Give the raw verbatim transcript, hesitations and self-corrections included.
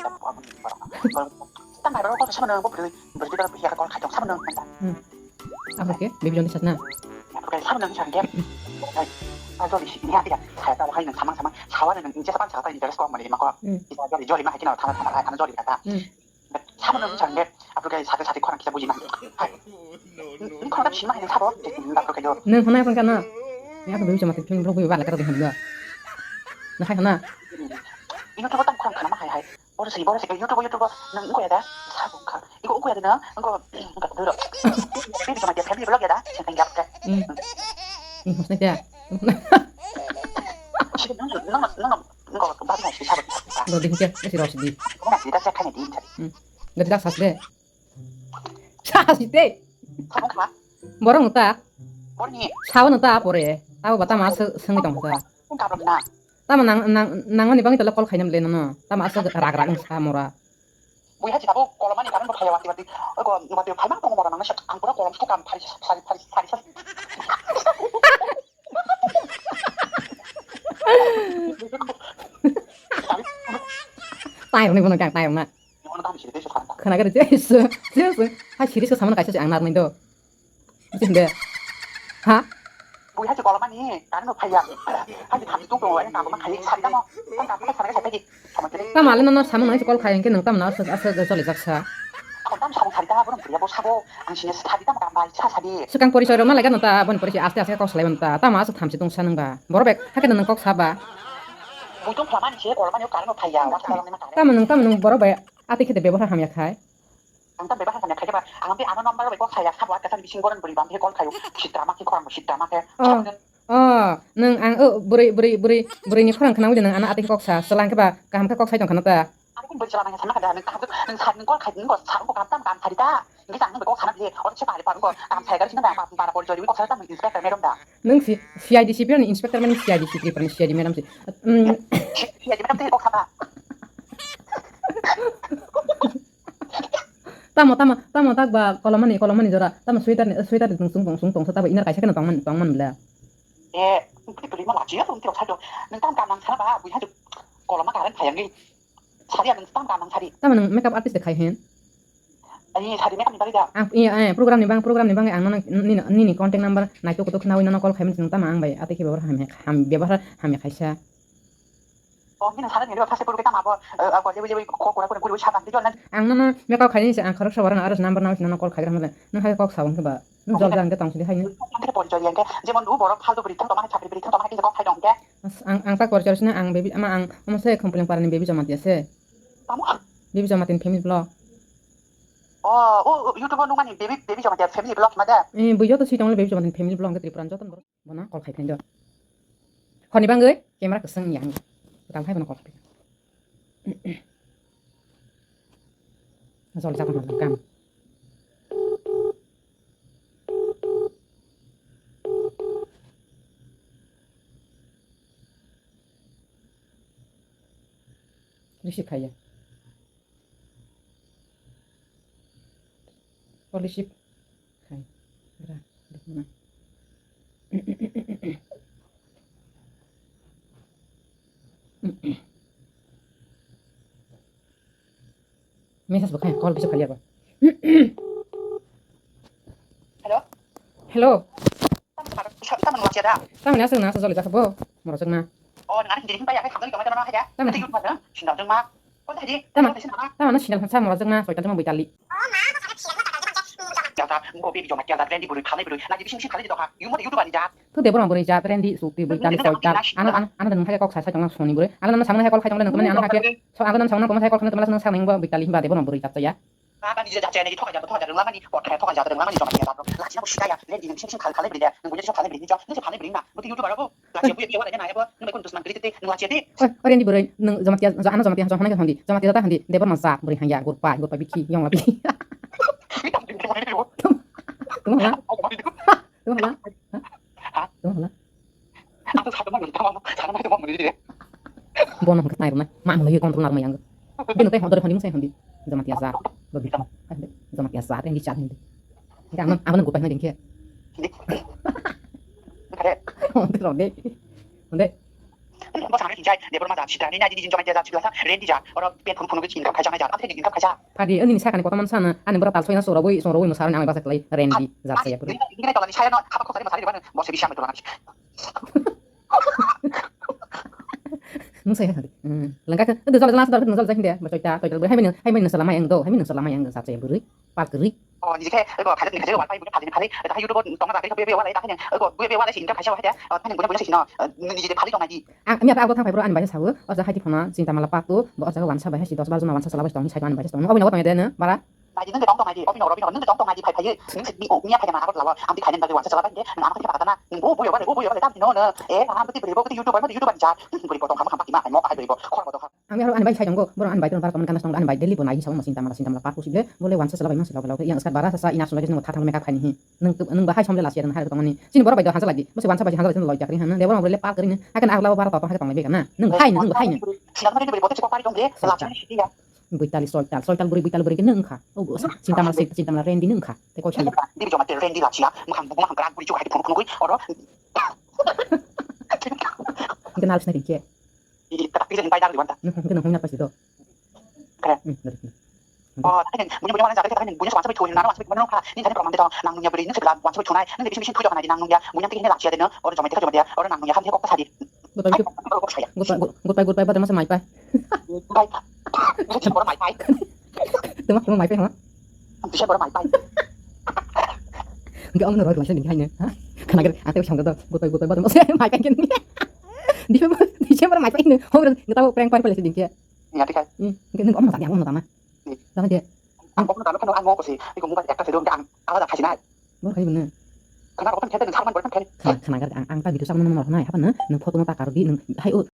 Tang bai ro ko sama nang bo bri bri da ya ko khai tong sama nang. Hmm. Apa ke? Baby John di sana. Ya ko kai sama nang sang ke. Hai. A joli si ni ati ya. Saya tahu hai nang sama sama. Sawa nang ni jasa pan sawa ni jasa ko mali ma ko. Hmm. Kita joli joli ma hai kina tama tama hai tama joli kata. Hmm. Sama nang sang ke. Apa kai sate sate korang kita buji ma. Hai. Ni korang si ma hai sabo. Apa kai jo. Nang hana pang kana. Ya ko baby sama tin bro baby bala kata di handa. Nah hai hana. Ini tuh tang korang kana ma hai hai. Boro si, boro si, YouTube, YouTube, nang engko ya da? Sa bung kha. Iko engko ya da nang? Engko, engko duro. Ini sama dia family vlog ya da? Sing tang ya. Hmm. Hmm, maksudnya dia. Si nang, nang, nang, engko babi nasi sa bung. Lo ding ke, si ro si di. Nang si da sa kanya di. Hmm. Dari dak sas de. Sas de. Sa bung kha. Borok no ta. Boro ni. Sao no ta pore. Tabo bata ma se-, sengwi tong kha. Bung kha bro na. Tamo nang, nang, nangmani bagwi tala call khainam le nono. Tamo aswk rak rak wng sa mora. Bui hai chikabo kolomani karon bo khaya wati wati. Oi ko wati phaima tong mora nang sa ang pura kolom sukam phari phari phari phari sa. Tai rwni bono kang tai rwna. Ni bono tamo siri tei sa. Khana gari je su. Je su. Ha siri su samano kaisa ang narwni do. Buji hwnde. Ha? Bui hai kolomani, kani no phaiya. Hai tham tu ko, ani kangma khai sari tamo. Kan kangma sari sai tagi. Sama tadi. Tamo ale nono samung nang call khai hwnkhe nwng tamo aswk aswk choli jak sa. Ako tam samung sari ta, borom priya bo sabo. Ang sini sari tamo kam bai sa sari. Swkang porichoi rok ma lai gano ta, boni porichoi aste aste kok salai mano ta. Tamo aswk thamchi tong sa nwng ba. Borok bai hakhe nwng kok sa ba. Bui tong phlamani se kolomani kani no phaiya. Wa kolomani ma kani. Tamo nwng tamo nwng borok bai ati khete bebohar hamya khai. Ang tam bebak hamya khaikhe ba, ang tei ano number bai kok saya, sabo atka sani bising boron bwrwi bam khe call khaio, sitra ma khe khorang bo sitra ma khe. Oh, oh, nwng ang, oh, bwrwi, bwrwi, bwrwi, bwrwi ni khorang khna udi nwng ano atwi kok sa, chwla hwnkhe ba kaham khe kok sai tong khana ta. Ang khe bwrwi chwla nang sama kha da, nwng kaham khe, nwng sa, nwng call khai, nwng sa, nwng kaham tam kaham sari ta. Hingke chang nung bai kok sana bile, oro se pari parung ko, kam sai gari sina ba, ba, ba, pori jori kok sana tamo inspector madam da. Nung si, C I D si piyani inspector mani C I D si Tripura ni C I D madam si. Hmm. C I D madam tei kok sana. Tamo, tamo, tamo tak ba kolomani, kolomani jora. Tamo sweater ni, sweater ni tong sung, tong sung, tong sa tabo inner kaisa keno tongman, tongman bla. Eh, nung kri kri ma lachi ya, nung kri sa do. Nung tam kam nang sana ba, bui ha koloma karen phayang ni. Sari ang tam kam nang sari. Tamo nung makeup artist de khai hen? Ani sari makeup ni bari da. Ang, iya, eh, program ni bang, program ni bang ang nono nini, nini contact number naitok kotok khnawi nono call khaimani nung tamo ang bai atwi khe bebhar hamya, ham, bebhar hamya khaisa. Oh, nini sari ni bebhar phase purwi tamo abo, eh, abo jewi jewi kok kura kura kuri satan di jol na. Ang nono makeup khaini se ang khorok sabar na aro number nawi nono call khaigra hamle. Nung hai kok sabang khe ba. Nung jol jang khe tong sidi hai ni. Ang khe porichoi yang khe, jemon u borok phaltu bwrwi thang tongma hai chakri bwrwi thang tongma hai kisa kok khai tong khe. Ang, ang tak porichoi sina ang baby ama ang omo se Khumpuleng parani baby Jamatia se. Tamo? Baby Jamatin family vlog. Oh, o, o, YouTube o nukmani baby, baby Jamatia family vlog ma de? Eh, bui joto si tongole baby Jamatin family vlog hwnkhe Tripura ni joto borok. Bono call khai phai do. Honi bangwi camera kwchwng yang. Tang phai bono call khai. Jol jak ma kam. Receive khaiya. Receive khai. Gra, gra, gra. Message bo khai, call bisa khali ako. Hello? Hello. Tamo nang lachi da? Tamo nang aswk nang aswk joli jakha bo? Moro jakna. Oh, nang ani hindi hindi ya, khai khamdani kamai kamai hai da. Tamo. Tadi yut mana? Sindal jeng ma. Kok tadi? Tamo. Tadi sindal ma. Tamo nang sindal sa moro jakna, soitan jeng ma buitali. Tialta, ngo baby joma tialta, rendi buri, khalai buri, lagi bising bising khalai di doha. Yumo de YouTube ani jat. Tu debor ma buri jat, rendi, sukti, buitali, soitan. Ano, ano, ano dan hai kok sai sai tong soni buri. Ano dan samang hai kok khai tong le nang tumani ano hai. So ano dan samang nang tumani hai kok khai tumani samang nang bo buitali himba debor ma buri jat ya. Ba, ba, ni je jat chaya, ni thokha jat, thokha jat, rwngmani, kothai thokha jat, rwngmani, joma jat, jat, lachina bo sitaya, le, ni sing sing khal, khalai bri de, nang buya sing khalai bri, ni jo, ni je khalai bri na, bo ti YouTuber abo, lachia buya, buya, wala, na, abo, nang bai kun dusman kri te, nang lachia de. Oi, oi, rendi buri, nang joma tiya, jo, ano joma tiya, jo, hana ke hondi, joma tiya ta hondi, debor ma jat, buri hanya, gurpai, gurpai bikhi, yong labi. Tunggu, tunggu, tunggu. Tunggu, tunggu. Ha? Tunggu, tunggu. Bono hwnkhe nai rwnai. Ma mwnwi control narwkmai ang. Bini tei hodor hwnwi mungsa hwndi. Jamatia jat. Jamatia jat hwndi. Hwnkhe ang abono gurpai hwnwi dinkhe. Hwnde rw de. Hwnde. Bo sana hinjai, debor ma jat, sita, ni nai, ni jin jamatia jat, sita, rendi jat, oro pen phunu phunu income khaisa, jat, amthe income khaisa. Phadi, ani ni sakani kotor mansa na, ani bora tal soina soroboi, soroboi mwsarani ang basa klai rendi jat saya pura. Ini tolani saya no, haba khosari masari bana, bo se bisa metu lagi. Nung saya hadi. Hmm. Lengka ke, itu jol jelas dor, nung jol jelas dia, bacoita, toital beri, hai menu, hai menu selama yang do, hai menu selama yang do, jat saya beri, pal keri. Oh, ni khe, ego, phajak ni khe, wal pai, phajak ni phajak, ta YouTube tong ra, khe, be, be, wala, ta, khe, ego, be, be, wala, sin, ta, khaisa, wala, ta, oh, ta, ni, bunya, bunya, sin, no, ni, ni, phajak tong, ni. Ang, miya ta abo thang phai bro ani bai sawo, o jaga hai di phone, chinta mala patu, bo o jaga wansa bai hai si dos bar jona wansa sala bai tong, sai ani bai tong, obo ni obo tong de no, bara. Nai di nung de tong tong nai di, obo ni oro bini oro nung de tong tong nai di phai phai, nung se mi o miya phai ma agor lawa, ang di khai nang bai wansa sala bai de, nung ang khai pata na, nung bo bo yo ba de, bo bo yo ba de, tam di no no, e, ang bo ti bre bo ti YouTuber, bo ti YouTuber ja, buri bo tong ham ham ki ma, mo ai bre bo, khor bo to. Ang aro ani bai sai tongo, boro ani bai tong bar tong kan tong ani bai daily bo nai sa mo chinta mala chinta mala patu si ble, bo le wansa sala bai ma sala bai yang skat bara sa ina sala no tha thang me ka khai ni. Nung, nung bahai somle lasi rwng hai rwng tongmani. Chini borok bai do hansa lagi. Bwsai wansa bai hansa bai loi jakri hano. Debor mabule pal kri ne. Hakan agla bara tong hakan tong lagi kana. Nung hai nung hai nung. Sila mari beri bote chikok pari tong de. Sila chini sidi ya. Buitali soital, soital buri buitali buri kene nung kha. O, o, chinta mal chinta mal rendi nung kha. Te ko chini. Di joma te rendi la chia. Mukhang mukhang krak buri chuk hai phunu phunu gui. Oro. Kenal sini ke. Ih, tak pikir yang bayar di mana? Nung kena nung pas itu. Keren. Hmm, dari sini. Oh, tapi yang punya punya mana jadi kan punya wansa bai thun na wansa bai mana ka ni jadi program itu nang punya beri ni sebelah wansa bai thunai ni bisa bisa tujuh kan nang punya punya punya lachia deh no orang jomai jomai orang nang punya kan dia kok tadi. Goodbye, goodbye, goodbye, goodbye, masa mai pai. Bai. Orang mai pai. Tuma, tuma mai pai, ha? Bisa orang mai pai. Enggak, om nurut masa dingin hanya. Karena kan, aku sangka tuh, goodbye, goodbye, masa mai pai kan. Dia, dia orang mai pai ini. Oh, orang nggak tahu prank pai pai sih dingin. Iya, tikai. Hmm, mungkin nunggu om nonton, om nonton mah. Iya. Sama dia. Ang om nonton kan ang mau sih. Iku muka ekta sedang ang ala dah kasih naik. Mau kasih bener. Karena orang kan kita dengan sama orang kan. Karena karena ang ang tak video sama nonton naik apa nih? Nung foto nonton taruh di nung. Hai, oh.